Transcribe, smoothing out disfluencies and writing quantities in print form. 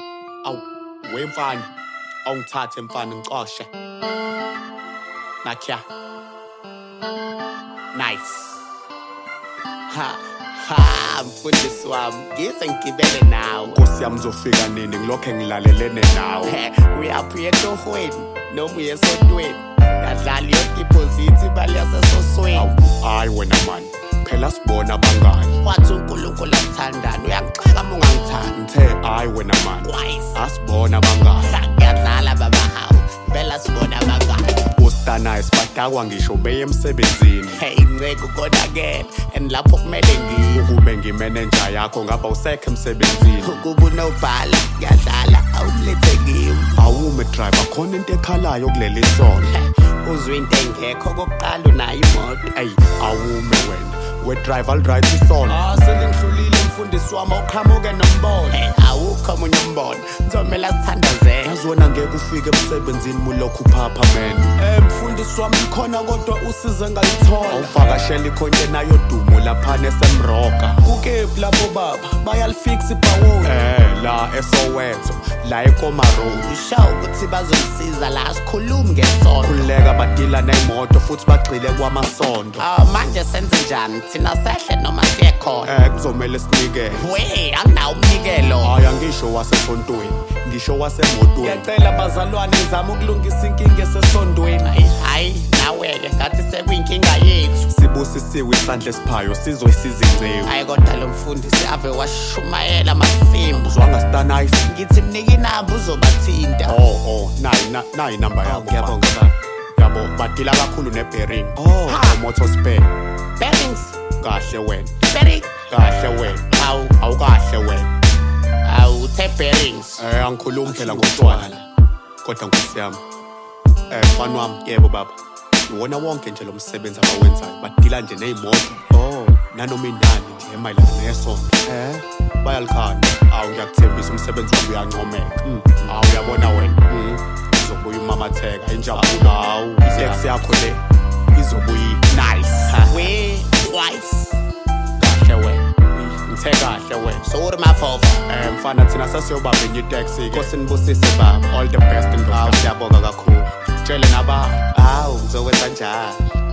Awu we mfana, awungithathe mfana ngicoshe. Nakya. Nice. Ha ha, mfundisi wami, ngize ngigibele nawe. Nkosi yami, ngizofika nini? Ngilokhe ngilalelene nawe. He, uyaphi? Uye etohweni noma uye esontweni? Yadlala iyodiphozithi imali yasesosweni. Awu, hayi wena mani, phela sibona abangani. Wathi uNkulunkulu asithandane, uyangixaka uma ungangithandi. Ngithe hayi wena mani. Twice. Asibona abangani. Ngiyadlala baba, hawu, vela sibona abangani. Ostanayo sibadakwa ngisho beye emsebenzini. Hey nceku, konakele and lapho kumele ngiye. Ukube ngimenenja yakho ngaba usekho emsebenzini. Ukuba unobhala, ngiyadlala, awumlethe kimi. Awume driver, khona into ekhalayo kuleli sonto. Uzwe into engekho kokuqala, unayo imoto. Eyi, awume wena we driver, alright isonto. Ah, selingihlulile mfundisi wami, awuqhamuke nombono. Hey, awukho omunye umbono, kuzomele sithandazele. Yazi wena ngeke ufike emsebenzini mulokhu uphapha man. Mfundisi wami, khona kodwa usize ngalithola. Awuvakashela ikhontena yodumo laphana esemroka. Kukephi lapho baba? Bayalifixa ibhawodi? La eSoweto, la eKoma Road. Usho ukuthi bazomsiza la, asikhulumi ngesonto. Khululeka, badila ney'moto futhi bagxile kwamasondo. Ah, manje senze njani thina, sehle noma siye khona? Kuzomele sinikele. We, anginawo umnikelo. Hayi, angisho wasesontweni, ngisho wasemotweni. Ngiyacela bazalwane, ngizama ukulungisa inkinga esesondweni. Hayi hayi, nawe-ke ngathi sekuyinkinga yethu. Sibusisiwe isandla esiphayo, sizoyisiza inceku. Hayi kodwa lo mfundisi ave washumayela amasimba. Uzwanga stanice. Ngithi mnika inamba, uzobathinta. Oh, nayi nayi inamba yakho. Ngiyabonga baba. Yabo, badila kakhulu ne-bearing. Oh. Motor spare. Bearings. Kahle wena. Bearing. Kahle wena. Hawu. Awukahle wena. Hawu, uthe bearings. Angikhulumi phela ngotshwala kodwa nkosi yami. Mfana wami. Yebo baba. Iwona wonke nje lo msebenzi abawenzayo, badila nje ney'moto. Oh. Nanoma inani nje emayelana nesonto. Bayalikhanda. Awu, ngiyakuthembisa, umsebenzi wabo uyancomeka. Awu, uyabona wena, uzobuya umamatheka injabulo. Hawu, iteksi yakho le izobuya nice. We, twice. Kahle wena, ngithe kahle wena. Sorry mafofa. Mfana, thina sasiyobamba enye iteksi ke. Nkosi nibusise baba. All the best ndoda. Hawu, siyabonga kakhulu. Tshele naba. Hawu, ngizokwenza njalo.